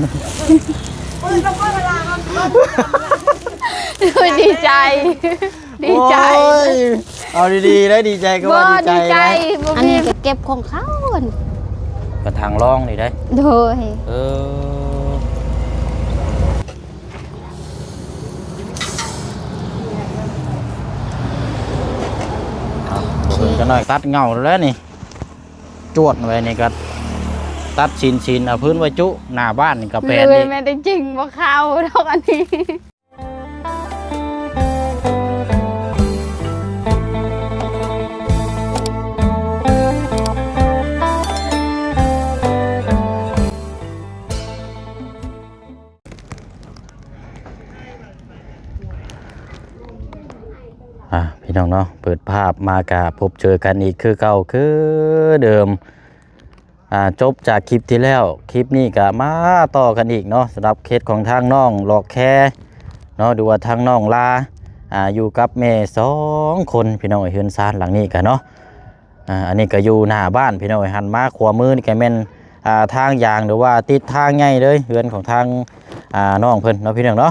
ໂອ້ຍ ດີໃຈ ດີໃຈ ໂອ້ຍ ເອົາດີໆ ໄດ້ດີໃຈກໍວ່າດີໃຈ ບໍ່ດີໃຈ ນະ ບໍ່ມີ ອັນນີ້ກໍເກັບຂອງເຂົາ ອັນ ກະຖັງລອງນີ້ໄດ໋ ໂດຍ ເອີ ເອົາ ໂອເຄ ເບິ່ງຈັກໜ້ອຍ ຕັດເຫງົ້າແລ້ວນີ້ ຈວດໄວ້ນີ້ກໍຕັດຊີ້ນໆ ເອົາພື້ນໄວ້ຈຸ ໜ້າບ້ານນີ້ກໍແປນອີກ ແມ່ນແຕ່ຈິງບໍ່ເຂົ້າດອກອັນນີ້. ອ່າ ພີ່ນ້ອງເນາະ ເປີດພາບມາກະພົບເຈີກັນອີກຄືເກົ່າຄືເດີມ. ອ່າ ຈົບຈາກຄລິບທີ່ແລ້ວ ຄລິບນີ້ກະມາຕໍ່ກັນອີກເນາະ ສຳລັບເຄສຂອງທາງນ້ອງຫຼອກແຄເນາະ ຫຼືວ່າທາງນ້ອງລາ ອ່າ ຢູ່ກັບແມ່ສອງຄົນ ພີ່ນ້ອງເອີຍ. ເຮືອນຊານຫຼັງນີ້ກະເນາະ ອ່າ ອັນນີ້ກະຢູ່ໜ້າບ້ານ ພີ່ນ້ອງເອີຍ. ຫັນມາຂວາມືນີ້ກະແມ່ນ ອ່າ ທາງຢາງ ຫຼືວ່າຕິດທາງໃຫຍ່ເລີຍ ເຮືອນຂອງທາງ ອ່າ ນ້ອງເພິ່ນເນາະ ພີ່ນ້ອງເນາະ.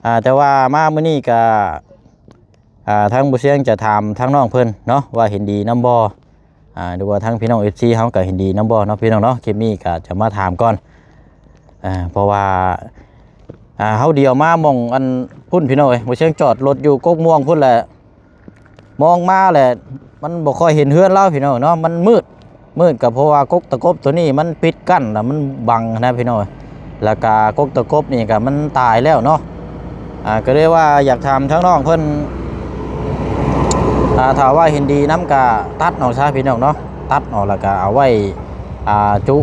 ອ່າ ແຕ່ວ່າມາມື້ນີ້ກະ ອ່າ ທາງບໍ່ຊຽງຈະຖາມທາງນ້ອງເພິ່ນເນາະ ວ່າເຫັນດີນຳບໍ່ ອ່າ ຫຼືວ່າທາງພີ່ນ້ອງເອັຟຊີເຮົາກໍເຫັນດີນຳບໍ່ເນາະ ພີ່ນ້ອງເນາະ. ຄລິບນີ້ກໍຈະມາຖາມກ່ອນ ອ່າ ເພາະວ່າ ອ່າ ເຮົາດຽວມາໝ່ອງອັນພຸ້ນ ພີ່ນ້ອງເອີຍ ບໍ່ຊຽງຈອດລົດຢູ່ກົກມ່ວງພຸ້ນແຫຼະ ມອງມາແຫຼະ ມັນບໍ່ຄ່ອຍເຫັນເຮືອນລາວ ພີ່ນ້ອງເນາະ ມັນມືດ. ມືດກໍເພາະວ່າກົກຕະກົບໂຕນີ້ມັນປິດກັ້ນ ແລ້ວມັນບັງນະ ພີ່ນ້ອງເອີຍ. ແລ້ວກະກົກຕະກົບນີ້ກະມັນຕາຍແລ້ວເນາະ ອ່າ ກໍເລີຍວ່າຢາກຖາມທາງນ້ອງເພິ່ນ ອ່າ ຖ້າວ່າເຫັນດີນຳກະຕັດອອກຊະ ພີ່ນ້ອງເນາະ ຕັດອອກແລ້ວກະເອົາໄວ້ ອ່າ ຈຸ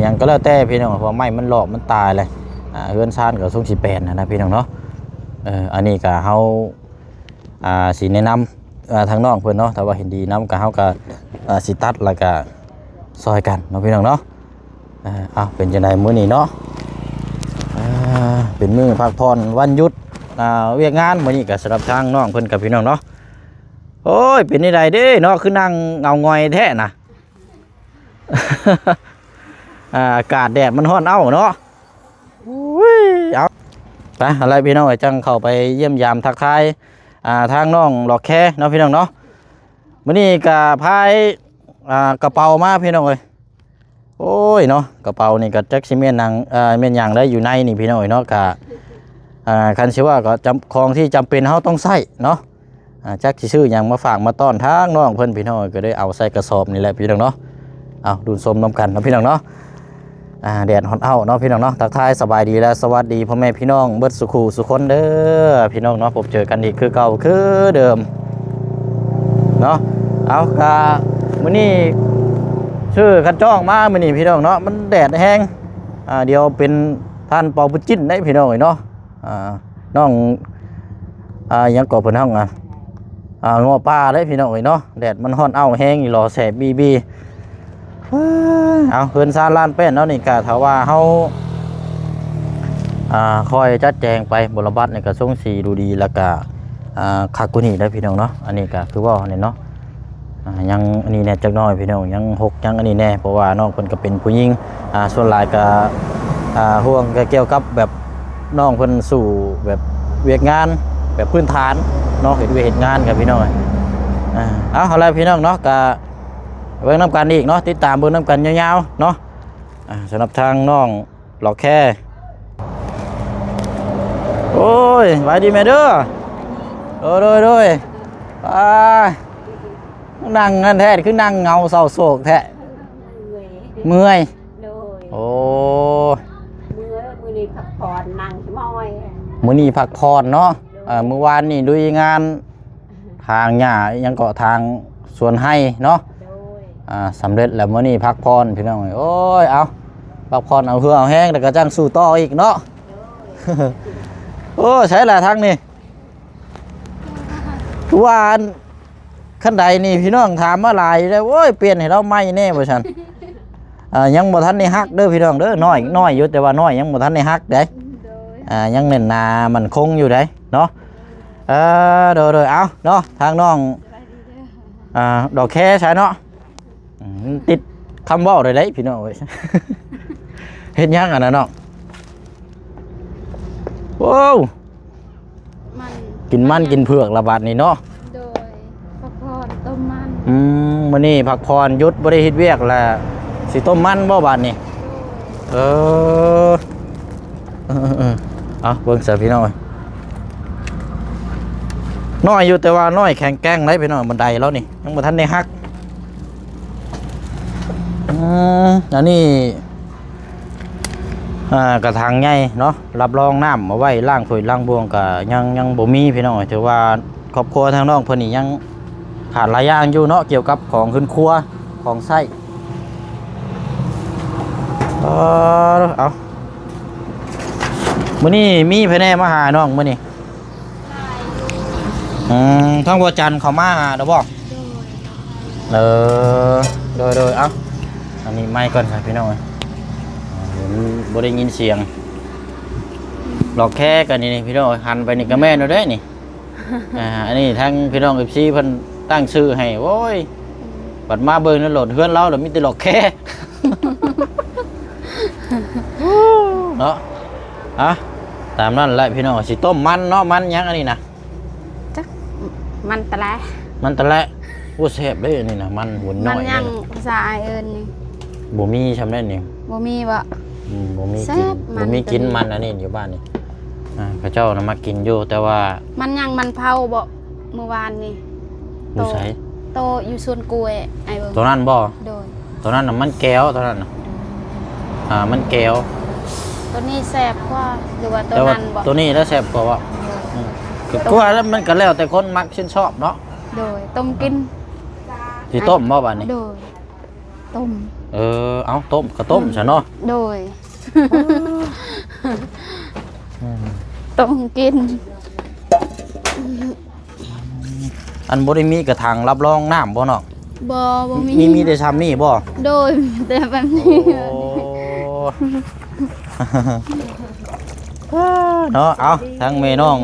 ຫຍັງກໍແລ້ວແຕ່ ພີ່ນ້ອງ ເພາະວ່າໄມ້ມັນຫຼອກມັນຕາຍແລ້ວ ອ່າ ເຮືອນຊານກໍຊົງຊິແປນນະ ພີ່ນ້ອງເນາະ. ເອີ ອັນນີ້ກະເຮົາ ອ່າ ຊິແນະນຳ ອ່າ ທາງນ້ອງເພິ່ນເນາະ ຖ້າວ່າເຫັນດີນຳກໍເຮົາກໍ ອ່າ ຊິຕັດ ແລ້ວກໍຊ່ອຍກັນເນາະ ພີ່ນ້ອງເນາະ. ອ່າ ເອົາ ເປັນຈັ່ງໃດມື້ນີ້ເນາະ ອ່າ ເປັນມື້ພັກຜ່ອນວັນຢຸດ ອ່າ ວຽກງານມື້ນີ້ກໍສຳລັບທາງນ້ອງເພິ່ນກັບ ພີ່ນ້ອງເນາະ. ໂອ້ຍ ເປັນຈັ່ງໃດເດ້ເນາະ ຄືນັ່ງເຫງົາຫງອຍແທ້ນະ ອ່າ ອາກາດແດດມັນຮ້ອນເອົ້າເນາະ. ໂອ້ຍ ເອົາ ໄປ ເອົາລະ ພີ່ນ້ອງເອີຍ ຈັ່ງເຂົ້າໄປຢ້ຽມຢາມທັກທາຍ ອ່າ ທາງນ້ອງຫຼອກແຄເນາະ ພີ່ນ້ອງເນາະ. ມື້ນີ້ກະພາຍ ອ່າ ກະເປົາມາ ພີ່ນ້ອງເອີຍ. ໂອ້ຍເນາະ ກະເປົານີ້ກະຈັກຊິແມ່ນຫຍັງ ເອີ ແມ່ນຫຍັງໄດ໋ ຢູ່ໃນນີ້ ພີ່ນ້ອງເອີຍເນາະ. ກະ ອ່າ ຄັນຊິວ່າກໍຈຳ ຂອງທີ່ຈຳເປັນເຮົາຕ້ອງໃຊ້ເນາະ. ອ່າ ຈັກຊິຊື້ຫຍັງມາຝາກມາຕ້ອນທາງນ້ອງເພິ່ນ ພີ່ນ້ອງ ກໍເລີຍເອົາໃສ່ກະສອບນີ້ແຫຼະ ພີ່ນ້ອງເນາະ. ເອົາ ດູນຊົມນຳກັນເນາະ ພີ່ນ້ອງເນາະ. ອ່າ ແດດຮ້ອນເອົ້າເນາະ ພີ່ນ້ອງເນາະ. ທັກທາຍສະບາຍດີ ແລະ ສະຫວັດດີພໍ່ແມ່ພີ່ນ້ອງເບິດສູ່ຄູ່ສູ່ຄົນເດີ ພີ່ນ້ອງເນາະ. ພົບເຈີກັນອີກຄືເກົ່າຄືເດີມເນາະ. ເອົາ ກະມື້ນີ້ຊື້ຄັນຈ້ອງມາມື້ນີ້ ພີ່ນ້ອງເນາະ ມັນແດດແຮງ. ອ່າ ດຽວເປັນທ່ານເປົາບຸຈິ້ນໄດ໋ ພີ່ນ້ອງເອີຍເນາະ. ອ່າ ນ້ອງ ອ່າ ຫຍັງເກາະເພິ່ນຮ້ອງ ອ່າ ເງາະປ່າເດ້ ພີ່ນ້ອງເອີຍເນາະ. ແດດມັນຮ້ອນເອົ້າແຮງ ອີ່ຫຼໍ່ແສບບີບີ. ເອົາ ເຮືອນຊານລ້ານແປ້ນເຮົານີ້ກະ ຖ້າວ່າເຮົາ ອ່າ ຄ່ອຍຈັດແຈງໄປ ບົວລະບັດນີ້ກະຊົງຊິດູດີ ແລ້ວກະ ອ່າ ຄັກກວ່ານີ້ເດ້ ພີ່ນ້ອງເນາະ. ອັນນີ້ກະຄືເວົ້າຫັ້ນແຫຼະເນາະ. ອ່າ ຍັງອັນນີ້ແດ່ຈັກໜ້ອຍພີ່ນ້ອງ ຍັງຫົກຍັງອັນນີ້ແດ່ ເພາະວ່ານ້ອງເພິ່ນກໍເປັນຜູ້ຍິງ ອ່າ ສ່ວນຫຼາຍກໍ ອ່າ ຫ່ວງກໍກ່ຽວກັບແບບນ້ອງເພິ່ນສູ້ແບບວຽກງານແບບພື້ນຖານເນາະ ເຮັດວຽກເຮັດງານກັບພີ່ນ້ອງ. ອ່າ ເອົາ ເອົາລະພີ່ນ້ອງເນາະ ກໍເບິ່ງນຳກັນອີກເນາະ ຕິດຕາມເບິ່ງນຳກັນຍາວໆເນາະ. ອ່າ ສຳລັບທາງນ້ອງ ຫຼອກແຄ. ໂອ້ຍ ສະບາຍດີແມ່ເດີ. ໂດຍ ໂດຍ ໂດຍ. ອ່າ ນັ່ງນັ້ນແທ້ ຄືນັ່ງເຫງົາເສົ້າໂສກແທ້. ເມື່ອຍ ເມື່ອຍ. ໂດຍ. ໂອ້ ເມື່ອຍ ມື້ນີ້ພັກຜ່ອນ ນັ່ງຊິມອຍ. ມື້ນີ້ພັກຜ່ອນເນາະ. ໂດຍ. ເອີ ມື້ວານນີ້ລຸຍງານ ຖາງຫຍ້າ ຫຍັງເກາະ ຖາງສວນໄຮ່ເນາະ. ໂດຍ. ອ່າ ສຳເລັດແລ້ວ ມື້ນີ້ພັກຜ່ອນພີ່ນ້ອງເອີຍ. ໂອ້ຍ ເອົາ ພັກຜ່ອນເອົາເຫື່ອເອົາແຮງ ແລ້ວກໍຈັ່ງສູ້ຕໍ່ອີກເນາະ. ໂດຍ. ໂອ້ ໃສລະທາງນີ້ ຄືວ່າອັນ ຄັນໃດນີ້ ພີ່ນ້ອງຖາມມາຫຼາຍແລ້ວ. ໂອ້ຍ ປ່ຽນໃຫ້ລາວໃໝ່ແດ່ວ່າຊັ້ນ. ອ່າ ຍັງບໍ່ທັນໄດ້ຫັກເດີພີ່ນ້ອງເດີ ນ້ອຍ ນ້ອຍຢູ່ ແຕ່ວ່ານ້ອຍ ຍັງບໍ່ທັນໄດ້ຫັກເດ້. ໂດຍ. ອ່າ ຍັງແໜ້ນໜາໝັ້ນຄົງຢູ່ເດ້ເນາະ. ເອີ ໂດຍ ໂດຍ. ເອົາເນາະ ທາງນ້ອງ ອ່າ ດອກແຄຊະເນາະ. ອືມ ຕິດຄຳເວົ້າໄດ້ໄດ໋ພີ່ນ້ອງເອີຍ. ເຮັດຫຍັງອັນນັ້ນນ້ອງ? ໂອ້ ມັນ ກິນມັນກິນເຜືອກລະບາດນີ້ເນາະ. ໂດຍ ພັກຜ່ອນຕົ້ມມັນ. ອືມ ມື້ນີ້ພັກຜ່ອນຢຸດ ບໍ່ໄດ້ເຮັດວຽກລະ ຊິຕົ້ມມັນບໍ່ບາດນີ້? ໂດຍ ເອີ ເອີ ເອີ ເອົາເບິ່ງຊະພີ່ນ້ອງເອີຍ ນ້ອຍຢູ່ ແຕ່ວ່ານ້ອຍແຂງແກ່ງໄດ໋ພີ່ນ້ອງ. ບັນໄດລາວນີ້ຍັງບໍ່ທັນໄດ້ຫັກ. ອືມ ອັນນີ້ ອ່າ ກະຖາງໃຫຍ່ເນາະ ຮັບຮອງນ້ຳເອົາໄວ້ລ້າງຖ້ວຍລ້າງບ່ວງກະຍັງ ຍັງບໍ່ມີພີ່ນ້ອງເອີຍ. ຖືວ່າຄອບຄົວທາງນ້ອງເພິ່ນນີ້ຍັງຂາດຫຼາຍຢ່າງຢູ່ເນາະ ກ່ຽວກັບຂອງເຮືອນຄົວ ຂອງໃຊ້. ເອີ ເອົາ ມື້ນີ້ມີໃຜແດ່ມາຫານ້ອງມື້ນີ້? ອືມ ທາງບໍ່ຈັນເຂົ້າມາຫາແລ້ວບໍ່? ໂດຍ ເອີ ໂດຍໆ ເອົາ ອັນນີ້ໄມກ່ອນຊະພີ່ນ້ອງເອີຍ ບໍ່ໄດ້ຍິນສຽງ. ຫຼອກແຄກະນີ້ພີ່ນ້ອງເອີຍ ຫັນໄປນີ້ກະແມ່ນແລ້ວເດ້ນີ້. ອ່າ ອັນນີ້ທາງພີ່ນ້ອງເອັຟຊີເພິ່ນຕັ້ງຊື່ໃຫ້ ໂອ້ຍ ອືມ ບັດມາເບິ່ງໃນໂຫຼດເຮືອນລາວລະມີແຕ່ຫຼອກແຄ ເນາະ. ອ່ະ ຕາມນັ້ນແຫຼະພີ່ນ້ອງ ຊິຕົ້ມມັນເນາະ. ມັນຫຍັງອັນນີ້ນະ? ຈັກ ມັນຕະແລະ ມັນຕະແລະ. ໂອ້ ແຊບເດ້ອັນນີ້ນະ ມັນຫວນນ້ອຍ. ມັນຫຍັງ ນີ້ນະ ພາສາອ້າຍເອີ້ນນີ້? ບໍ່ມີຊ່ຳໃດນີ້. ບໍ່ມີບໍ່? ອືມ ບໍ່ມີກິນ ແຊບ ບໍ່ມີກິນມັນອັນນີ້ຢູ່ບ້ານນີ້. ອ່າ ເຂົາເຈົ້ານະມັກກິນຢູ່ ແຕ່ວ່າ ມັນຫຍັງ ມັນເຜົາບໍ່? ມື້ວານນີ້ ຢູ່ໃສ? ໂຕ ໂຕຢູ່ສວນກ້ວຍ ອ້າຍເບິ່ງ ໂຕນັ້ນບໍ່? ໂດຍ ໂຕນັ້ນນະມັນແກ້ວ ໂຕນັ້ນນະ ອ່າ ມັນແກ້ວ. ໂຕນີ້ແຊບກວ່າ ຫຼືວ່າໂຕນັ້ນບໍ່? ໂຕນີ້ລະແຊບກວ່າບໍ່? ໂດຍ ອືມ ກະ ກະວ່າລະມັນກະແລ້ວແຕ່ຄົນມັກຊື່ນຊອບເນາະ. ໂດຍ ຕົ້ມກິນ. ຊິຕົ້ມບໍ່ບາດນີ້? ໂດຍ ຕົ້ມ. ເອີ ເອົາ ຕົ້ມກະຕົ້ມ ອືມ ຊະເນາະ. ໂດຍ ອືມ ຕົ້ມກິນ. ອັນບໍ່ໄດ້ມີກະຖັງຮັບຮອງນ້ຳບໍ່ນ້ອງ? ບໍ່ ບໍ່ມີ ມີ ມີແຕ່ຊ່ຳນີ້ບໍ່? ໂດຍ ແຕ່ແບບນີ້. ໂອ້ ເນາະ ເອົາ ທາງແມ່ນ້ອງ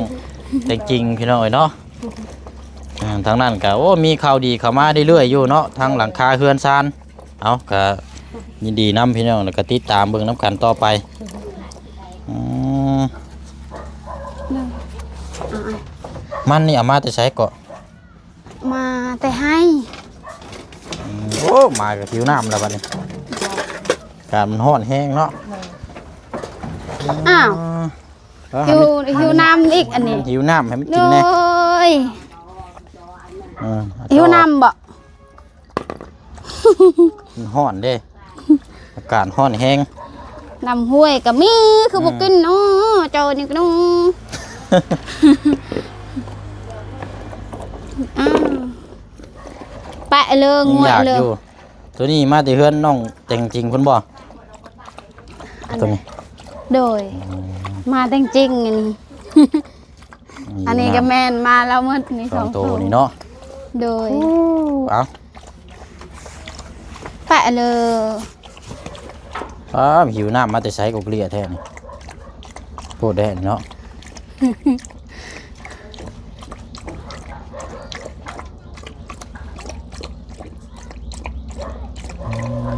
ແຕ່ງຈິງພີ່ນ້ອງເອີຍເນາະ. ອ່າ ທາງນັ້ນກະ ໂອ້ ມີຂ່າວດີເຂົ້າມາເລື້ອຍໆຢູ່ເນາະ ທາງຫຼັງຄາເຮືອນຊານ. ເອົາ ກະຍິນດີນຳພີ່ນ້ອງ ແລ້ວກະຕິດຕາມເບິ່ງນຳກັນຕໍ່ໄປ. ອືມ ມັນນີ້ເອົາມາແຕ່ໃສເກາະ? ມາແຕ່ໄຮ່. ອືມ ໂອ້ ມາກະຫິວນ້ຳແລ້ວບາດນີ້ ອາກາດມັນຮ້ອນແຮງເນາະ. ອ້າວ ເອີ ຫິວ ຫິວນ້ຳອີກອັນນີ້ ຫິວນ້ຳໃຫ້ມັນກິນແດ່. ໂດຍ ເອີ ຫິວນ້ຳບໍ່? ມັນຮ້ອນເດ້ ອາກາດຮ້ອນແຮງ. ນ້ຳຫ້ວຍກະມີ ຄືບໍ່ກິນເນາະ ເຈົ້ານີ້ເນາະ. ອ້າວ ປະເລີ ງ່ວຍເລີ. ໂຕນີ້ມາແຕ່ເຮືອນນ້ອງແຕ່ງຈິງພຸ້ນບໍ່? ອັນ ໂຕນີ້ ໂດຍ ອືມ ມາແຕ່ງຈິງອັນນີ້. ອັນນີ້ກະແມ່ນມາແລ້ວໝົດນີ້ ສອງໂຕນີ້ເນາະ. ໂດຍ ເອົາ ປະເລີ. ອ້າ ຫິວນ້ຳມາແຕ່ໃສກະເກລືອແທ້ນີ້ ໂພດແທ້ເນາະ.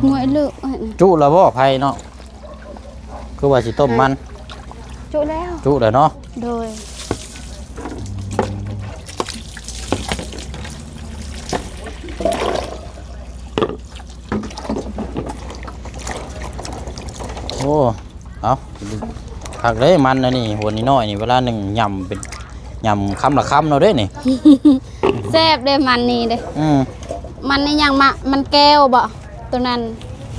ງວຍເລີກ ຈຸລະບໍ່ໄຟເນາະ? ຄືວ່າຊິຕົ້ມມັນ ຈຸແລ້ວ ຈຸແລ້ວເນາະ. ໂດຍ ໂອ້ ເອົາ ຄັກເດ້ ມັນອັນນີ້ ຫົວນ້ອຍໆນີ້ ເວລາໜຶ້ງຫຍ້ຳເປັນ ຫຍ້ຳຄຳລະຄຳເນາະເດ້ນີ້. ແຊບເດ້ມັນນີ້ເດ້. ອືມ ມັນນີ້ຫຍັງມະ ມັນແກ້ວບໍ່? ໂຕນັ້ນ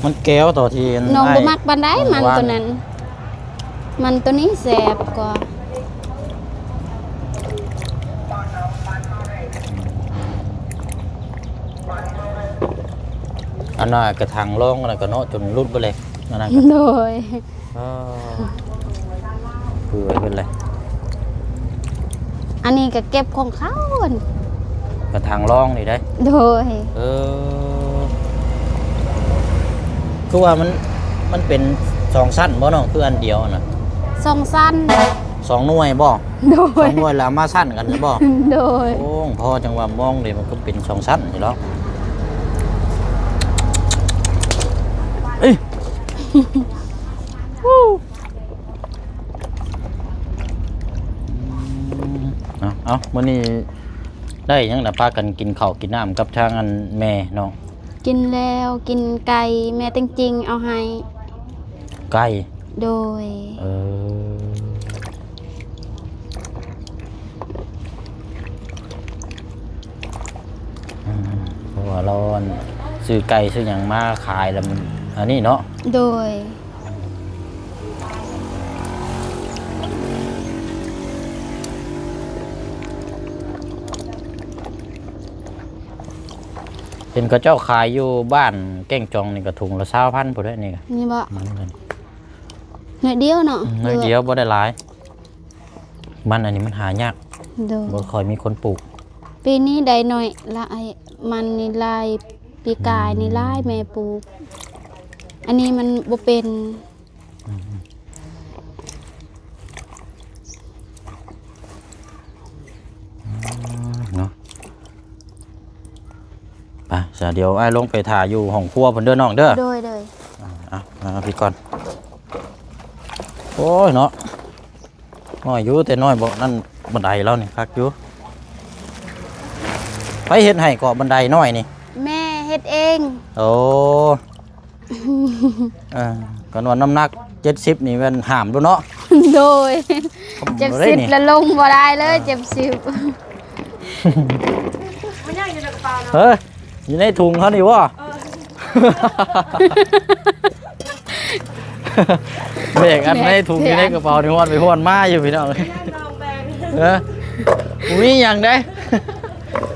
ມັນແກ້ວ ໂຕທີ່ນ້ອງບໍ່ມັກປານໃດ ມັນໂຕນັ້ນ ມັນໂຕນີ້ແຊບກວ່າ. ອັນນັ້ນກະຖັງລອງ ອັນນັ້ນກະເນາະ ຈົນຫຼຸດເບິດເລີຍ ອັນນັ້ນກະ ໂດຍ. ອ້າ ເປື່ອຍເບິດເລີຍ. ອັນນີ້ກະເກັບຂອງເຂົາ ອັນກະຖັງລອງນີ້ໄດ໋. ໂດຍ ເອີ ຄືວ່າມັນ ມັນເປັນສອງຊັ້ນບໍ່ນ້ອງ? ຄືອັນດຽວຫັ້ນນະ ສອງຊັ້ນ ສອງໜ່ວຍບໍ່? ໂດຍ ສອງໜ່ວຍລະເອົາມາຊັ້ນກັນບໍ່? ໂດຍ ໂອ້ ພໍຈັ່ງວ່າມອງເດ ມັນກະເປັນສອງຊັ້ນນີ້ເນາະ. ເອີ ເອີ. ເອົ້າ ມື້ນີ້ໄດ້ຫຍັງນະ ພາກັນກິນເຂົ້າກິນນ້ຳກັບທາງອັນແມ່ນ້ອງ? ກິນແລ້ວ ກິນໄກ່ ແມ່ແຕງຈິງເອົາໃຫ້. ໄກ່? ໂດຍ. ເອີ ອືມ ເພາະວ່າລາວອັນຊື້ໄກ່ຊື້ຫຍັງມາຂາຍແລ້ວ ອັນນີ້ເນາະ. ໂດຍ. ເຫັນເຂົາເຈົ້າຂາຍຢູ່ບ້ານແກ້ງຈອງນີ້ກໍຖົງລະຊາວພັນພຸ້ນແຫຼະນີ້ກະ. ນີ້ບໍ? ມັນນັ້ນ ໜ້ອຍດຽວເນາະ. ອືມ ໜ້ອຍດຽວ ບໍ່ໄດ້ຫຼາຍ. ມັນອັນນີ້ມັນຫາຍາກ. ໂດຍ. ບໍ່ຄ່ອຍມີຄົນປູກ. ປີນີ້ໄດ້ໜ້ອຍຫຼາຍ ມັນນີ້ຫຼາຍ ປີກາຍນີ້ຫຼາຍ ອືມ ແມ່ປູກ. ອັນນີ້ມັນບໍ່ເປັນ. ອືມ ເນາະ. ໄປ ສະ ດຽວອ້າຍລົງໄປຖ້າຢູ່ຫ້ອງຄົວພຸ້ນເດີນ້ອງເດີ. ໂດຍ ໂດຍ. ອ່າ ເອົາ ມາພີ່ກ່ອນ. ໂອ້ຍເນາະ ນ້ອຍຢູ່ ແຕ່ນ້ອຍບໍ່ນັ້ນ. ບັນໄດລາວນີ້ຄັກຢູ່. ໃຜເຮັດໃຫ້ເກາະບັນໄດນ້ອຍນີ້? ແມ່ເຮັດເອງ. ໂອ້ ເອີ ຄັນວ່ານ້ຳໜັກເຈັດສິບນີ້ແມ່ນຫ້າມໂລດເນາະ. ໂດຍ. ເຈັດສິບແລ້ວລົງບໍ່ໄດ້ເລີຍ. ເອີ ເຈັດສິບ. ມັນຍັງຢູ່ໃນກະເປົາເນາະ. ເອີ ຢູ່ໃນຖົງເຮົານີ້ບໍ່? ເອີ ແບກອັນໃນຖົງຢູ່ໃນກະເປົານີ້ ຮ້ອນໄປຮ້ອນມາຢູ່ພີ່ນ້ອງ. ເອີ ບໍ່ມີຫຍັງເດ້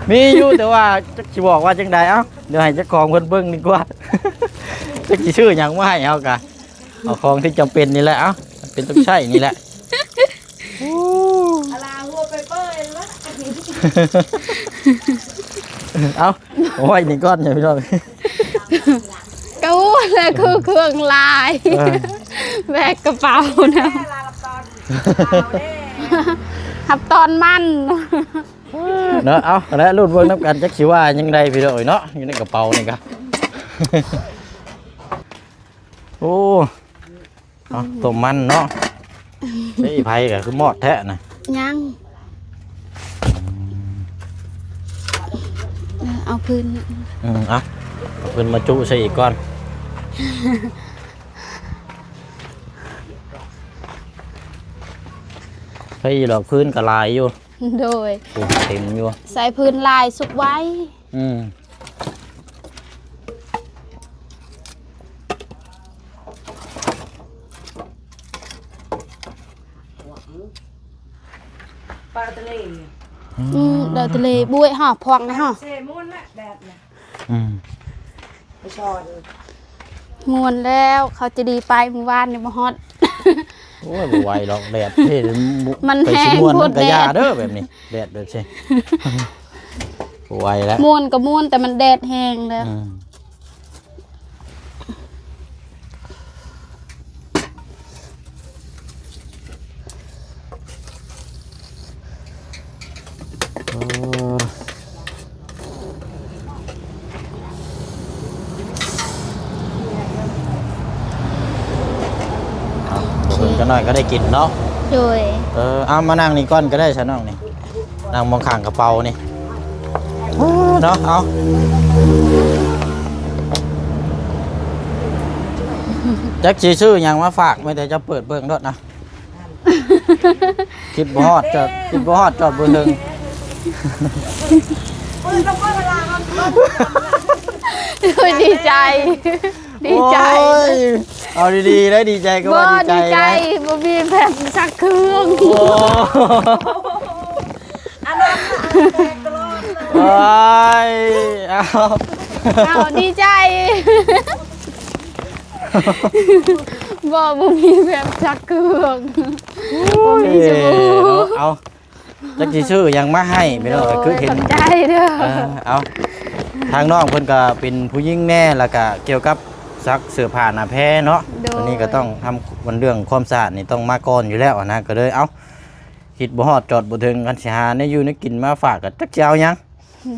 ມີຢູ່ ແຕ່ວ່າຈັກຊິບອກວ່າຈັ່ງໃດ. ເອົ້າ ດຽວໃຫ້ເຈົ້າຂອງເພິ່ນເບິ່ງດີກວ່າ ຈັກຊິຊື້ຫຍັງມາໃຫ້ເຮົາກະ ເອົາຂອງທີ່ຈຳເປັນນີ້ແຫຼະ. ເອົ້າ ຈຳເປັນຕ້ອງໃຊ້ນີ້ແຫຼະ. ອາລາຫົວໄປເປີ້ຍລະ. ເອົ້າ ເອົາໄວ້ນີ້ກ່ອນ ພີ່ນ້ອງ. ກະຮູ້ແຫຼະ ຄືເຄື່ອງຫຼາຍ. ເອີ ແບກກະເປົານະ ຮັບຕອນມັນເນາະ. ເອົາ ແລະ ລຸ້ນເບິ່ງນຳກັນ ຈັກຊິວ່າຈັ່ງໃດພີ່ນ້ອງເອີຍເນາະ ຢູ່ໃນກະເປົານີ້ກະ. ໂອ້ ເອົາ ຕົ້ມມັນເນາະ. ເອີ ໃຜກະຄືມອດແທ້ນະ. ຍັງ ເອົາພື້ນ ອືມ ເອົາ ເອົາພື້ນມາຈຸໃສ່ອີກກ່ອນ. ໃຜດອກ ພື້ນກະຫຼາຍຢູ່. ໂດຍ. ໂອ້ ເຕັມຢູ່ ໃສ່ພື້ນຫຼາຍສຸກໄວ. ອືມ ປາທະເລ. ອືມ ປາທະເລ ບວຍຫາພວກນະຫາ ເຊມ່ວນແຫຼະແບບນະ. ອືມ ໄປຊອນ ມ່ວນແລ້ວ ເຂົາໃຈດີໄປມື້ວານນີ້ບໍ່ຮອດ. ໂອ້ຍ ບໍ່ໄຫວດອກ ແດດເດ້ ມັນແຮງໂພດ ໄປຊິມ່ວນນຳກະຢ່າເດີແບບນີ້ ແດດແບບຊີ້ ບໍ່ໄຫວແລ້ວ. ມ່ວນກະມ່ວນ ແຕ່ມັນແດດແຮງເດີ. ອືມ ເອີ ເອົາ ເບິ່ງຈັກໜ້ອຍກະໄດ້ກິນເນາະ. ໂດຍ. ເອີ ເອົາ ມານັ່ງນີ້ກ່ອນກະໄດ້ຊະນ້ອງນີ້ ນັ່ງໝ່ອງຂ້າງກະເປົານີ້. ເອີ ເນາະ ເອົາ ຈັກຊິຊື້ຫຍັງມາຝາກ ມີແຕ່ເຈົ້າເປີດເບິ່ງໂລດນະ. ຄິດບໍ່ຮອດຈອດ ຄິດບໍ່ຮອດຈອດບໍ່ເຖິງ. ໂອ້ຍ ດີໃຈ ດີໃຈ. ໂອ້ຍ ເອົາດີໆ ໄດ້ດີໃຈກະວ່າດີໃຈ ບໍ່ດີໃຈ ນະ ບໍ່ມີແບບຊັກເຄື່ອງ. ໂອ້ ອັນນັ້ນແຕກຕະຫຼອດເລີຍ. ໂອ້ຍ ເອົາ ເອົາ ດີໃຈ. ບໍ່ ບໍ່ມີແບບຊັກເຄື່ອງ ບໍ່ມີສະບູ່. ເອົາ ຈັກຊິຊື້ຫຍັງມາໃຫ້ພີ່ນ້ອງ. ໂດຍ ຄືເຫັນ ຂອບໃຈເດີ. ເອີ ເອົາ ທາງນ້ອງເພິ່ນກະເປັນຜູ້ຍິງແດ່ ແລ້ວກະກ່ຽວກັບຊັກເສື້ອຜ້າໜ້າແພເນາະ. ໂດຍ. ອັນນີ້ກະຕ້ອງທຳເລື່ອງຄວາມສະອາດນີ້ຕ້ອງມາກ່ອນຢູ່ແລ້ວຫັ້ນນະ ກະເລີຍ ເອົາ ຄິດບໍ່ຮອດຈອດບໍ່ເຖິງ ຄັນຊິຫາແນວຢູ່ແນວກິນມາຝາກກະຈັກຊິເອົາຫຍັງ.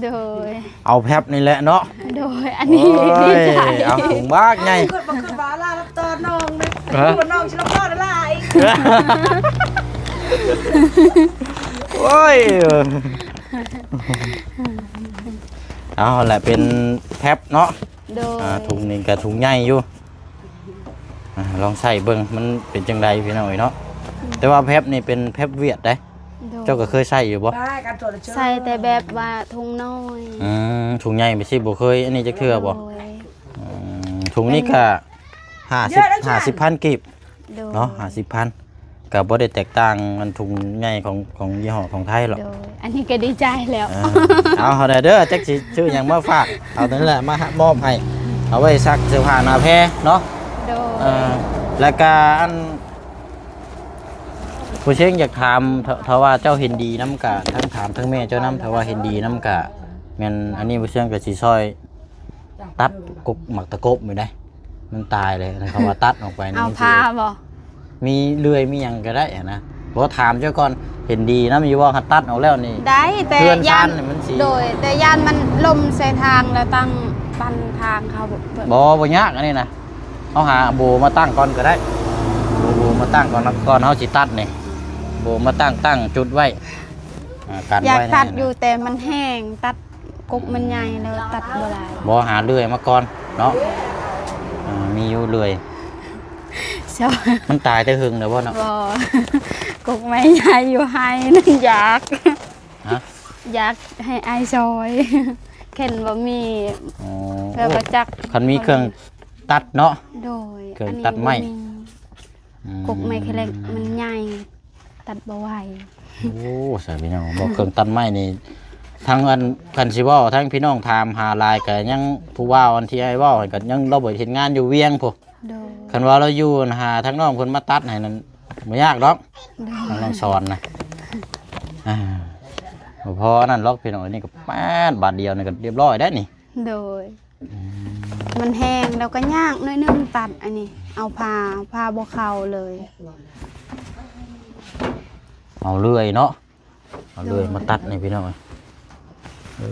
ໂດຍ. ເອົາແພັບນີ້ແຫຼະເນາະ. ໂດຍ ອັນນີ້ ໂອ້ຍ ດີໃຈ. ເອົາ ຖົງບັກໃຫຍ່ ເກີດບໍ່ຄືວ່າລາວຮັບຕອນນ້ອງເດ້. ຮະ? ຜູ້ນ້ອງຊິຮັບຕອນຫຼາຍ. ໂອ້ຍ ເອົາແຫຼະ ເປັນແຟັບເນາະ. ໂດຍ ອ່າ ຖົງນີ້ກໍຖົງໃຫຍ່ຢູ່. ອ່າ ລອງໃສ່ເບິ່ງ ມັນເປັນຈັ່ງໃດພີ່ນ້ອງເອີຍເນາະ. ອືມ ແຕ່ວ່າແຟັບນີ້ເປັນແຟັບຫວຽດເດ້. ໂດຍ ເຈົ້າກໍເຄີຍໃສ່ຢູ່ບໍ່? ໃສ່ແຕ່ແບບວ່າຖົງນ້ອຍ. ອືມ ຖົງໃຫຍ່ໄປຊິ ບໍ່ເຄີຍອັນນີ້ຈັກເທື່ອບໍ່? ໂດຍ ອືມ ຖົງນີ້ກໍຫ້າສິບ ຫ້າສິບພັນກີບ. ໂດຍ ເນາະ ຫ້າສິບພັນ ກໍບໍ່ໄດ້ແຕກຕ່າງອັນຖົງໃຫຍ່ຂອງ ຂອງຍີ່ຫໍ້ຂອງໄທຫຼອກ. ໂດຍ ອັນນີ້ກໍດີໃຈແລ້ວ. ເອີ ເອົາ ເອົາໄດ້ເດີ ຈັກຊິຊື້ຫຍັງມາຝາກ ເອົານັ້ນແຫຼະມາມອບໃຫ້ ເອົາໄວ້ຊັກເສື້ອຜ້າໜ້າແພເນາະ. ໂດຍ ເອີ ແລ້ວກະອັນ ຜູ້ເຊງຢາກຖາມ ຖ້າ ຖ້າວ່າເຈົ້າເຫັນດີນຳກະ ທັງຖາມທັງແມ່ເຈົ້ານຳ ຖ້າວ່າເຫັນດີນຳກະ ແມ່ນອັນນີ້ຜູ້ເຊງກໍຊິຊ່ອຍ ຕັດກົກໝາກຕະກົບນີ້ໄດ໋ ມັນຕາຍເລີຍ ອັນນັ້ນເຂົາວ່າຕັດອອກໄປນີ້. ເອົາ ມັນຊິ ຜ່າບໍ່? ມີເລື່ອຍມີຫຍັງກໍໄດ້ຫັ້ນນະ. ບໍ່ ຖາມເຈົ້າກ່ອນ ເຫັນດີນຳຢູ່ບໍ່? ຄັນຕັດອອກແລ້ວນີ້ ໄດ້ ແຕ່ ເຮືອນຊານນີ້ມັນຊິ ໂດຍ ແຕ່ຢ້ານມັນລົ້ມໃສ່ທາງ ແລ້ວຕັ້ງປັນທາງເຂົາເບິດ. ບໍ່ ບໍ່ຍາກອັນນີ້ນະ ເຮົາຫາໂບມາຕັ້ງກ່ອນກໍໄດ້. ໂບ ໂບມາຕັ້ງກ່ອນ ກ່ອນເຮົາຊິຕັດນີ້ ໂບມາຕັ້ງ ຕັ້ງຈຸດໄວ້ ອ່າ ກັນໄວ້. ຢາກຕັດຢູ່ ແຕ່ມັນແຫ້ງ ຕັດ ກົກມັນໃຫຍ່ແລ້ວຕັດບໍ່ໄດ້. ບໍ່ ຫາເລື່ອຍມາກ່ອນເນາະ. ເອີ ມີຢູ່ເລື່ອຍ ມັນຕາຍແຕ່ເຫິງແລ້ວບໍ່ເນາະ? ບໍ່ ກົກໄມ້ໃຫຍ່ຢູ່ໄຮ່ນັ້ນ ຢາກ ຮະ? ຢາກໃຫ້ອ້າຍຊ່ອຍ ແຕ່ບໍ່ມີ. ອໍ ແລ້ວບໍ່ຈັກ ຄັນມີເຄື່ອງຕັດເນາະ. ໂດຍ ເຄື່ອງຕັດໄມ້. ອັນນີ້ບໍ່ມີ ອືມ ກົກໄມ້ແຄເລັກມັນໃຫຍ່ ຕັດບໍ່ໄຫວ. ໂອ້ ສາຍພີ່ນ້ອງ ບໍ່ ເຄື່ອງຕັດໄມ້ນີ້ ທັງອັນ ຄັນຊິເວົ້າ ທັງພີ່ນ້ອງຖາມຫາຫຼາຍ ກໍຍັງ ຜູ້ບ່າວອັນທີ່ອ້າຍເວົ້າຫັ້ນ ກໍຍັງລາວບໍ່ເຮັດງານຢູ່ວຽງພຸ້ນ. ໂດຍ ຄັນວ່າລາວຢູ່ຫັ້ນ ຫາທາງນ້ອງເພິ່ນມາຕັດໃຫ້ນັ້ນ ບໍ່ຍາກດອກ. ໂດຍ ທາງນ້ອງສອນນະ ອ່າ ບໍ່ພໍອັນນັ້ນດອກພີ່ນ້ອງ. ອັນນີ້ກໍແປດບາດດຽວນີ້ກໍຮຽບຮ້ອຍໄດ໋ນີ້. ໂດຍ ອືມ ມັນແຫ້ງແລ້ວກໍຍາກໜ້ອຍໜຶ່ງຕັດ. ອັນນີ້ເອົາຜ່າ ຜ່າບໍ່ເຂົ້າເລີຍ. ເອົາເລື່ອຍເນາະ ເອົາເລື່ອຍ ໂດຍ ມາຕັດນີ້ພີ່ນ້ອງ. ເອີ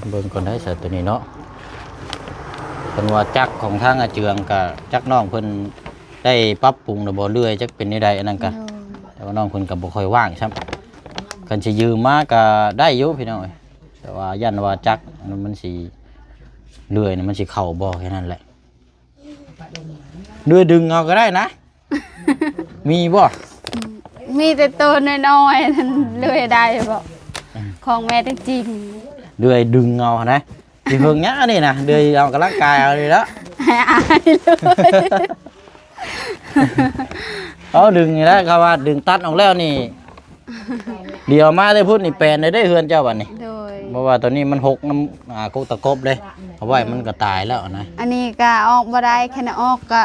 ເບິ່ງກ່ອນໄດ໋ ສາຍຕົວນີ້ເນາະ. ເພິ່ນວ່າຈັກຂອງທາງອາເຈືອງ ກະຈັກນ້ອງເພິ່ນໄດ້ປັບປຸງແລ້ວບໍ່ ເລື່ອຍ ຈັກເປັນແນວໃດອັນນັ້ນກະ. ໂດຍ ແຕ່ວ່ານ້ອງເພິ່ນກໍບໍ່ຄ່ອຍວ່າງຊ້ຳ. ຄັນຊິຢືມມາກໍໄດ້ຢູ່ພີ່ນ້ອງເອີຍ ແຕ່ວ່າຢ້ານວ່າຈັກມັນ ມັນຊິ ເລື່ອຍນີ້ມັນຊິເຂົ້າບໍ່ ແຄ່ນັ້ນແຫຼະ. ເລື່ອຍດຶງເອົາກໍໄດ້ນະ. ມີບໍ່? ມີແຕ່ໂຕນ້ອຍໆນັ້ນ ເລື່ອຍໄດ້ບໍ່? ຂອງແມ່ຕົວຈິງ ເລື່ອຍດຶງເອົາຫັ້ນນະ. ຊິເພິ່ງຫຍັງອັນນີ້ນະ ເລື່ອຍອອກກຳລັງກາຍເອົານີ້ແຫຼະ ໃຫ້ອາຍເລີຍ. ເອົາດຶງນີ້ແຫຼະ ເຂົາວ່າດຶງຕັດອອກແລ້ວນີ້ ດຽວມາແຕ່ພຸ້ນນີ້ແປນໄດ້ເຮືອນເຈົ້າບັດນີ້. ໂດຍ ເພາະວ່າຕອນນີ້ມັນຫົກນຳ ອ່າ ກົກຕະກົບເດ້ ເອົາໄວ້ມັນກໍຕາຍແລ້ວນະ. ອັນນີ້ກໍອອກບໍ່ໄດ້ ຄັນອອກກໍ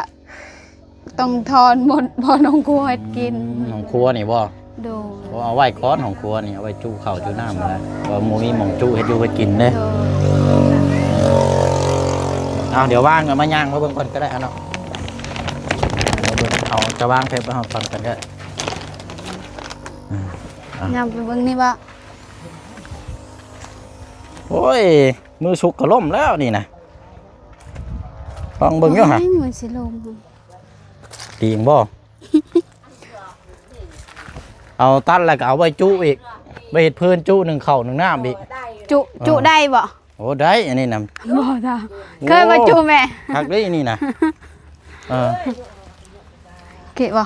ຕ້ອງຖອນໝົດ ບ່ອນຫ້ອງຄົວເຮັດກິນ. ອືມ ຫ້ອງຄົວນີ້ບໍ່? ໂດຍ ເອົາໄວ້ກ່ອນ ຫ້ອງຄົວນີ້ເອົາໄວ້ຈຸເຂົ້າຈຸນ້ຳນະ ເພາະບໍ່ມີໝ່ອງຈຸເຮັດຢູ່ເຮັດກິນເດ້. ໂດຍ ເອົາ ດຽວວ່າງກໍມາຍ່າງມາເບິ່ງກ່ອນກໍໄດ້ເນາະ. ເອົາ ຈະວາງເພບໄວ້ເຮົາກ່ອນກໍໄດ້. ອືມ ເອົາ ຍ່າງໄປເບິ່ງນີ້ບໍ່? ໂອ້ຍ ມືສຸກກໍລົ້ມແລ້ວນີ້ນະ. ລອງເບິ່ງຢູ່ຫະ ໂອ້ຍ ມັນຊິລົ້ມ ຕີງບໍ່? ເອົາຕັດແລ້ວກໍເອົາໄວ້ຈຸອີກ ໄວ້ເຮັດເພີນຈຸ ໜຶ້ງເຂົ້າໜຶ້ງນ້ຳອີກ. ຈຸ ເອີ ຈຸໄດ້ບໍ່? ໂອ້ ໄດ້ ອັນນີ້ນະ. ບໍ່ ໂອ້ ເຄີຍບໍ່ຈຸແມ່? ຄັກເດ້ນີ້ນະ. ເອີ ເກະບໍ່?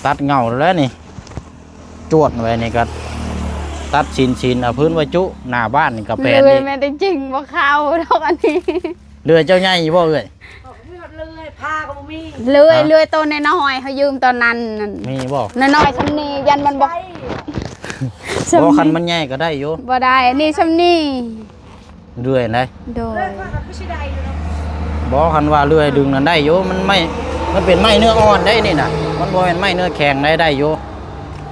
ຕັດເຫງົ້າແລ້ວນີ້ ຈວດໄວ້ນີ້ກໍຕັດຊິນໆ ເອົາພື້ນໄວ້ຈຸ ໜ້າບ້ານນີ້ກໍແປນອີກ. ເລື່ອຍແມ່ນແຕ່ຈິງບໍ່ເຂົ້າດອກອັນນີ້. ເລື່ອຍເຈົ້າໃຫຍ່ຢູ່ບໍ່ເອື້ອຍ? ເລື່ອຍ ພາກໍບໍ່ມີ. ເລື່ອຍ ຮະ? ເລື່ອຍໂຕນ້ອຍໆ ເຮົາຢືມຕອນນັ້ນນັ້ນ ມີບໍ່? ນ້ອຍໆ ຊ່ຳນີ້ ຢ້ານມັນບໍ່ ບໍ່ ຄັນມັນໃຫຍ່ກໍໄດ້ຢູ່. ບໍ່ໄດ້ ອັນນີ້ຊ່ຳນີ້. ເລື່ອຍໄດ໋. ໂດຍ ບໍ່ ຄັນວ່າເລື່ອຍດຶງນັ້ນໄດ້ຢູ່ ມັນໄມ້ ມັນເປັນໄມ້ເນື້ອອ່ອນໄດ໋ນີ້ນະ ມັນບໍ່ແມ່ນໄມ້ເນື້ອແຂງໄດ໋ ໄດ້ຢູ່.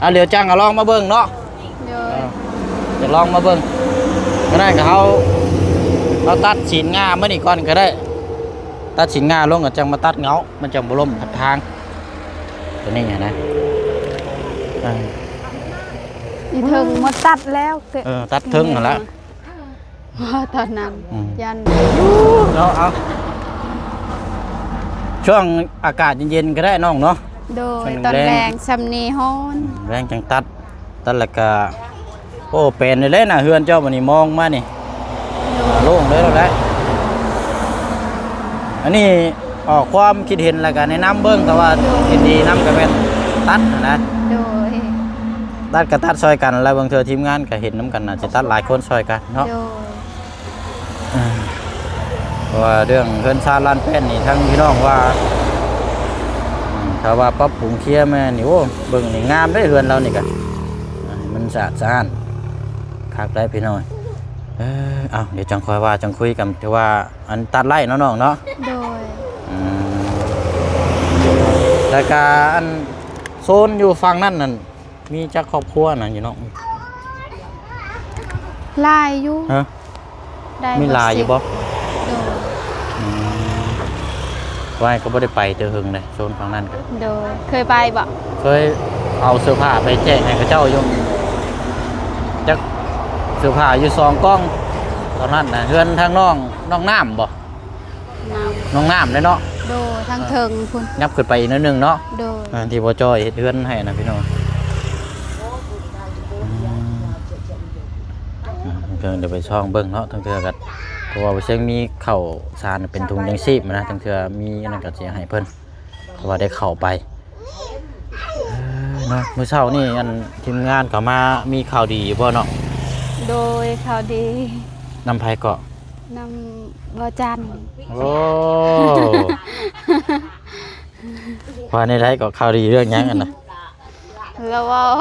ອ່າ ດຽວຈັ່ງກໍລອງມາເບິ່ງເນາະ. ໂດຍ ເອີ ຈະລອງມາເບິ່ງ ກໍໄດ້ ກໍເຮົາ ເຮົາຕັດຊີ້ນງາມື້ນີ້ກ່ອນກໍໄດ້ ຕັດຊີ້ນງາລົງກໍຈັ່ງມາຕັດເຫງົ້າ ມັນຈັ່ງບໍ່ລົ້ມທາງ ຕົວນີ້ນະ. ເອີ ອີເທິງໝົດຕັດແລ້ວ ເອີ ຕັດເທິງຫັ້ນລະ. ອໍ ຕອນນັ້ນ ອືມ ຢ້ານ ເອົາ ເອົາ ຊ່ວງອາກາດເຢັນໆ ກໍໄດ້ນ້ອງເນາະ. ໂດຍ ຊ່ວງແລງ ຕອນແລງຊ່ຳນີ້ຮ້ອນ ອືມ ແລງຈັ່ງຕັດ. ຕັດແລ້ວກະ ໂອ້ ແປນເລີຍນະ ເຮືອນເຈົ້າບັດນີ້ ມອງມານີ້ ໂລ່ງເລີຍແຫຼະ. ອັນນີ້ອອກຄວາມຄິດເຫັນ ແລ້ວກະແນະນຳເບິ່ງ ແຕ່ວ່າເຫັນດີນຳກະແມ່ນຕັດຫັ້ນນະ. ໂດຍ ຕັດກະຕັດຊ່ອຍກັນ ແລ້ວບາງເທື່ອທີມງານກະເຫັນນຳກັນ ອາດຈະຕັດຫຼາຍຄົນຊ່ອຍກັນເນາະ. ໂດຍ ອ່າ ເພາະວ່າເລື່ອງເຮືອນຊານລານແປ້ນນີ້ ທາງພີ່ນ້ອງວ່າ ອືມ ຖ້າວ່າປັບປຸງເຄຍແມ່ນນີ້ ໂອ້ ເບິ່ງນີ້ງາມເດ້ ເຮືອນລາວນີ້ກະ ອ່າ ໃຫ້ມັນສະອາດສະອ້ານຄັກໄດ໋ພີ່ນ້ອງ. ເອີ ເອົາ ດຽວຈັ່ງຄ່ອຍວ່າຈັ່ງຄຸຍກັນ ຖືວ່າອັນຕັດໄລ່ເນາະນ້ອງເນາະ. ໂດຍ ອືມ ແລ້ວກະອັນໂຊນຢູ່ຝັ່ງນັ້ນນັ້ນ ມີຈັກຄອບຄົວນະຢູ່ເນາະ? ຫຼາຍຢູ່. ຮະ? ໄດ້ ມີຫຼາຍຢູ່ບໍ່? ໂດຍ ອືມ ວ່າກໍບໍ່ໄດ້ໄປແຕ່ເຫິງເດ້ ໂຊນຝັ່ງນັ້ນກໍ. ໂດຍ ເຄີຍໄປບໍ່? ເຄີຍເອົາເສື້ອຜ້າໄປແຈກໃຫ້ເຂົາເຈົ້າຢູ່ ຈັກເສື້ອຜ້າຢູ່ສອງກ່ອງ ຕອນນັ້ນນະ. ເຮືອນທາງນ້ອງ ນ້ອງນ້ຳບໍ່? ນ້ອງນ້ຳເດ້ເນາະ. ໂດຍ ທາງເທິງພຸ້ນ ຍັບຂຶ້ນໄປອີກໜ້ອຍໜຶ່ງເນາະ. ໂດຍ ອ່າ ທີ່ບໍ່ຈ້ອຍເຮັດເຮືອນໃຫ້ນະພີ່ນ້ອງ. ອືມ ອ່າ ເທິງເດີ ໄປຊ່ອງເບິ່ງເນາະ ເທິງເທື່ອກໍ ເພາະວ່າບໍ່ເຊີງມີເຂົ້າສານເປັນຖົງຍັງຊີບນະ ເທິງເທື່ອມີອັນນັ້ນກໍຊິໃຫ້ເພິ່ນ ເພາະວ່າໄດ້ເຂົ້າໄປ. ເອີ ເນາະ ມື້ເຊົ້ານີ້ອັນທີມງານເຂົາມາ ມີຂ່າວດີຢູ່ບໍ່ເນາະ? ໂດຍ ຂ່າວດີ. ນຳໃຜເກາະ? ນຳບໍ່ຈັນ. ໂອ້ ວ່າແນວໃດເກາະ? ຂ່າວດີເລື່ອງຫຍັງຫັ້ນນະ? ລາວເວົ້າ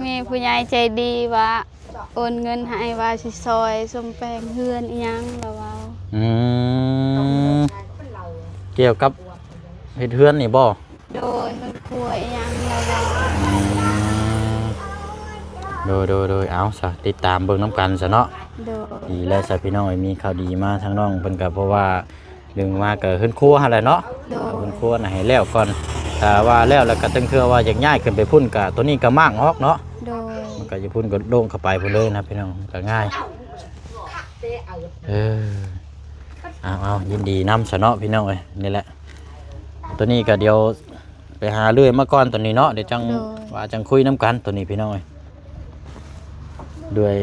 ມີຜູ້ໃຫຍ່ໃຈດີວ່າໂອນເງິນໃຫ້ ວ່າຊິຊ່ອຍສ້ອມແປງເຮືອນອີ່ຫຍັງ ລາວເວົ້າ. ອືມ ກ່ຽວກັບເຮັດເຮືອນນີ້ບໍ່? ໂດຍ ເຮືອນຄົວອີ່ຫຍັງລະວ່າ. ອືມ ໂດຍ ໂດຍ ໂດຍ ເອົາຊະ ຕິດຕາມເບິ່ງນຳກັນຊະເນາະ. ໂດຍ ດີແລ້ວຊະພີ່ນ້ອງເອີຍ ມີຂ່າວດີມາທາງນ້ອງເພິ່ນກໍ ເພາະວ່າດຶງມາກໍເຮືອນຄົວຫັ້ນແຫຼະເນາະ. ໂດຍ ເຮືອນຄົວນະໃຫ້ແລ້ວກ່ອນ ຖ້າວ່າແລ້ວ ແລ້ວກໍຈັ່ງເທື່ອວ່າຢາກຍ້າຍຂຶ້ນໄປພຸ້ນ ກໍໂຕນີ້ກໍມ້າງອອກເນາະ. ໂດຍ ມັນກໍຢູ່ພຸ້ນກໍໂລ່ງເຂົ້າໄປພຸ້ນເລີຍນະພີ່ນ້ອງ ກໍງ່າຍ. ເອີ ເອົາໆ ຍິນດີນຳຊະເນາະພີ່ນ້ອງເອີຍ. ນີ້ແຫຼະ ໂຕນີ້ກໍດຽວໄປຫາເລື່ອຍມາກ່ອນໂຕນີ້ເນາະ ດຽວຈັ່ງ ໂດຍ ວ່າຈັ່ງຄຸຍນຳກັນໂຕນີ້ພີ່ນ້ອງເອີຍ ດ້ວຍ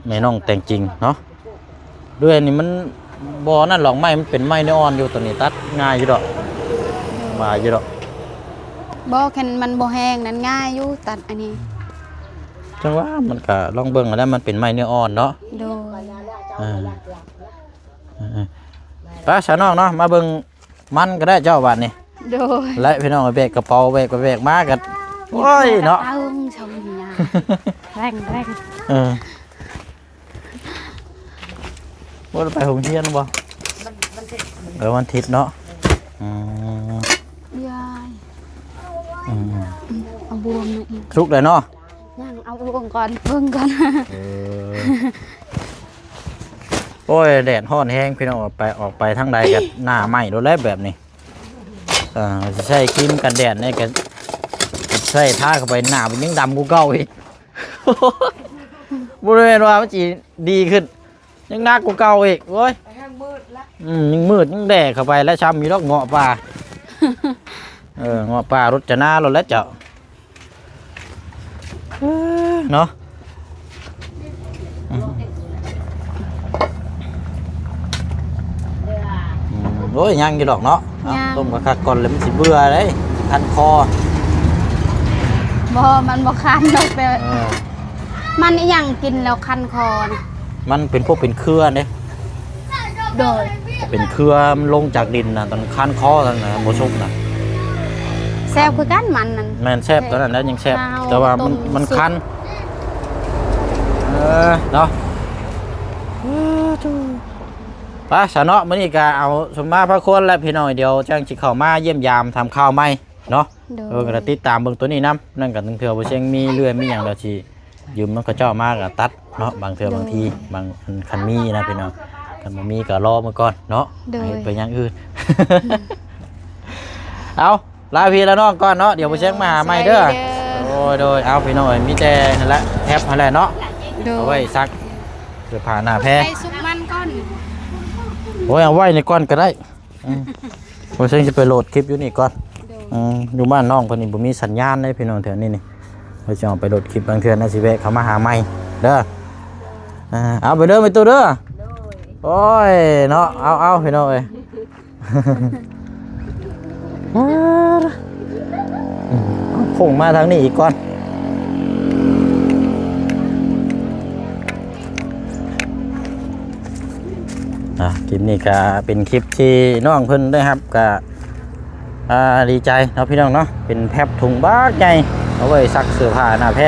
ແມ່ນ້ອງແຕ່ງຈິງເນາະ. ເລື່ອຍນີ້ມັນບໍ່ນັ້ນຫຼອກ ໄມ້ມັນເປັນໄມ້ເນື້ອອ່ອນຢູ່ ໂຕນີ້ຕັດງ່າຍຢູ່ດອກ. ໂດຍ ວ່າຢູ່ດອກ ບໍ່ ຄັນມັນບໍ່ແຮງນັ້ນງ່າຍຢູ່ ຕັດອັນນີ້. ຈັ່ງວ່າມັນກະລອງເບິ່ງຫັ້ນແຫຼະ ມັນເປັນໄມ້ເນື້ອອ່ອນເນາະ. ໂດຍ ເອີ ເອີ ໄປຊະນ້ອງເນາະ ມາເບິ່ງມັນກໍໄດ້ເຈົ້າບາດນີ້. ໂດຍ ແລະພີ່ນ້ອງ ແບກກະເປົາ ແບກໄປແບກມາກໍ ໂອ້ຍເນາະ ເອົາຊະນີ້ ແຮງໆ. ເອີ ບໍ່ໄດ້ໄປໂຮງຮຽນບໍ່? ວັນ ວັນທິດ ເອີ ວັນທິດເນາະ. ອືມ ຍາຍ ອືມ ອືມ ເອົາບ່ວງມາອີກ. ສຸກແລ້ວເນາະ? ຍັງ ເອົາບ່ວງກ່ອນ ເບິ່ງກ່ອນ. ເອີ ໂອ້ຍ ແດດຮ້ອນແຮງພີ່ນ້ອງ ໄປ ອອກໄປທາງໃດກໍໜ້າໄໝ້ໂລດແຫຼະແບບນີ້. ເອີ ຊິໃຊ້ຄຣີມກັນແດດນີ້ກໍໃຊ້ທາເຂົ້າໄປ ໜ້າມັນຍັງດຳກວ່າເກົ່າອີກ. ບໍ່ແມ່ນວ່າມັນຊິດີຂຶ້ນ ຍັງໜັກກວ່າເກົ່າອີກ. ໂອ້ຍ ແຮງມືດລະ ອືມ ຍັງມືດ ຍັງແດ່ເຂົ້າໄປແລ້ວ ຊ້ຳຢູ່ດອກເງາະປ່າ. ເອີ ເງາະປ່າລົດຈະນາໂລດແຫຼະເຈົ້າ ເອີ ເນາະ. ອືມ ອືມ ໂອ້ຍ ຍັງຢູ່ດອກເນາະ. ເອົາ ຍັງ ຕົ້ມຄັກໆກ່ອນ ແລ້ວມັນຊິເບື່ອເດ້ ຄັນຄໍ. ບໍ່ ມັນບໍ່ຄັນດອກ ແຕ່ ເອີ ມັນອີ່ຫຍັງກິນແລ້ວຄັນຄໍນະ? ມັນເປັນພວກເປັນເຄືອເດ້. ໂດຍ ເປັນເຄືອ ມັນລົງຈາກດິນນະ ຕອນຄັນຄໍນັ້ນນະ ບໍ່ສຸກນະ. ແຊບຄືກັນມັນນັ້ນ. ແມ່ນ ແຊບ ຕອນນັ້ນແຫຼະຍັງແຊບ ແຕ່ວ່າມັນ ມັນຄັນ. ເອີ ເນາະ ໄປຊະເນາະ ມື້ນີ້ກະເອົາສົມມາພາຄວນແຫຼະພີ່ນ້ອງ ດຽວຈັ່ງຊິເຂົ້າມາຢ້ຽມຢາມຖາມຂ່າວໃໝ່ເນາະ. ໂດຍ ເອີ ກໍຕິດຕາມເບິ່ງໂຕນີ້ນຳ ນັ້ນກໍເທື່ອບໍ່ເສັງມີເລື່ອຍມີຫຍັງ ດຽວຊິຢືມນຳເຂົາເຈົ້າມາກໍຕັດເນາະ ບາງເທື່ອ ໂດຍ ບາງທີ ບາງ ຄັນມີນະພີ່ນ້ອງ ຄັນບໍ່ມີກໍລໍມື້ກ່ອນເນາະ. ໂດຍ ໃຫ້ໄປຢ່າງອື່ນ. ເອົາ ລາພີ່ລານ້ອງກ່ອນເນາະ ດຽວບໍ່ເສັງມາຫາໃໝ່ເດີ. ໂດຍ ໂດຍ ໂດຍ ເອົາ ພີ່ນ້ອງເອີຍ ມີແຕ່ນັ້ນແຫຼະ ແທັບຫັ້ນແຫຼະເນາະ. ໂດຍ ເອົາໄວ້ຊັກເສື້ອຜ້າໜ້າແພ. ໃສ່ຊຸກມັນກ່ອນ. ໂອ້ຍ ເອົາໄວ້ນີ້ກ່ອນກໍໄດ້. ອືມ ບໍ່ເສັງຊິໄປໂຫຼດຄລິບຢູ່ນີ້ກ່ອນ. ໂດຍ ອືມ ຢູ່ບ້ານນ້ອງເພິ່ນນີ້ບໍ່ມີສັນຍານເດ້ພີ່ນ້ອງ ແຖວນີ້ນີ້. ວ່າຊິອອກໄປໂຫຼດຄລິບ ບາງເທື່ອນາຊິແວະເຂົ້າມາຫາໃໝ່ເດີ. ອ່າ ເອົາໄປເດີແມ່ຕູ້ເດີ. ໂດຍ ໂອ້ຍເນາະ ເອົາໆ ພີ່ນ້ອງເອີຍ. ໂຄ້ງມາທາງນີ້ອີກກ່ອນ. ອ່າ ຄລິບນີ້ກະເປັນຄລິບທີ່ນ້ອງເພິ່ນໄດ້ຮັບ ກະ ອ່າ ດີໃຈເນາະພີ່ນ້ອງເນາະ. ເປັນແພັບຖົງບັກໃຫຍ່ ເອົາໄວ້ຊັກເສື້ອຜ້າໜ້າແພ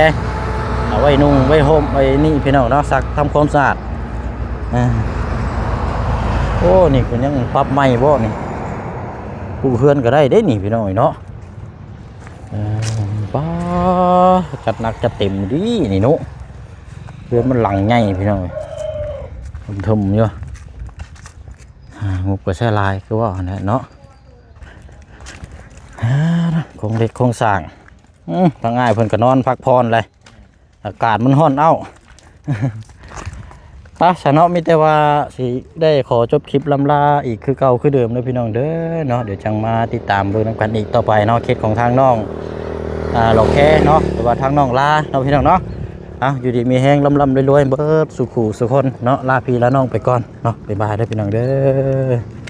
ເອົາໄວ້ນຸ່ງໄວ້ຫົ່ມໄວ້ນີ້ພີ່ນ້ອງເນາະ ຊັກທຳຄວາມສະອາດ. ອ່າ ໂອ້ ນີ້ເພິ່ນຍັງປັບໃໝ່ບໍ່ນີ້? ປູເຮືອນກໍໄດ້ເດ້ນີ້ພີ່ນ້ອງເນາະ. ເອີ ປ້າ ຈັດໜັກຈັດເຕັມດີນີ້ເນາະ. ເຮືອນມັນຫຼັງໃຫຍ່ພີ່ນ້ອງເອີຍ ເຖິມໆ ຢູ່. ອ່າ ງົບກໍໃຊ້ຫຼາຍຄືວ່າຫັ້ນແຫຼະເນາະ. ອ່າ ໂຄງເຫຼັກໂຄງສ້າງ. ອືມ ທາງອ້າຍເພິ່ນກໍນອນພັກຜ່ອນແຫຼະ ອາກາດມັນຮ້ອນເອົ້າ. ໄປຊະເນາະ ມີແຕ່ວ່າຊິໄດ້ຂໍຈົບຄລິບລ່ຳລາອີກຄືເກົ່າຄືເດີມເດີພີ່ນ້ອງເດີເນາະ. ດຽວຈັ່ງມາຕິດຕາມເບິ່ງນຳກັນອີກຕໍ່ໄປເນາະ ຄລິບຂອງທາງນ້ອງ ອ່າ ຫຼອກແຄເນາະ ຫຼືວ່າທາງນ້ອງລາເນາະພີ່ນ້ອງເນາະ. ເອົາ ຢູ່ດີມີແຮງ ລ່ຳໆລວຍໆ ເບິດສູ່ຄູ່ສູ່ຄົນເນາະ. ລາພີ່ລານ້ອງໄປກ່ອນເນາະ ບາຍບາຍເດີພີ່ນ້ອງເດີ.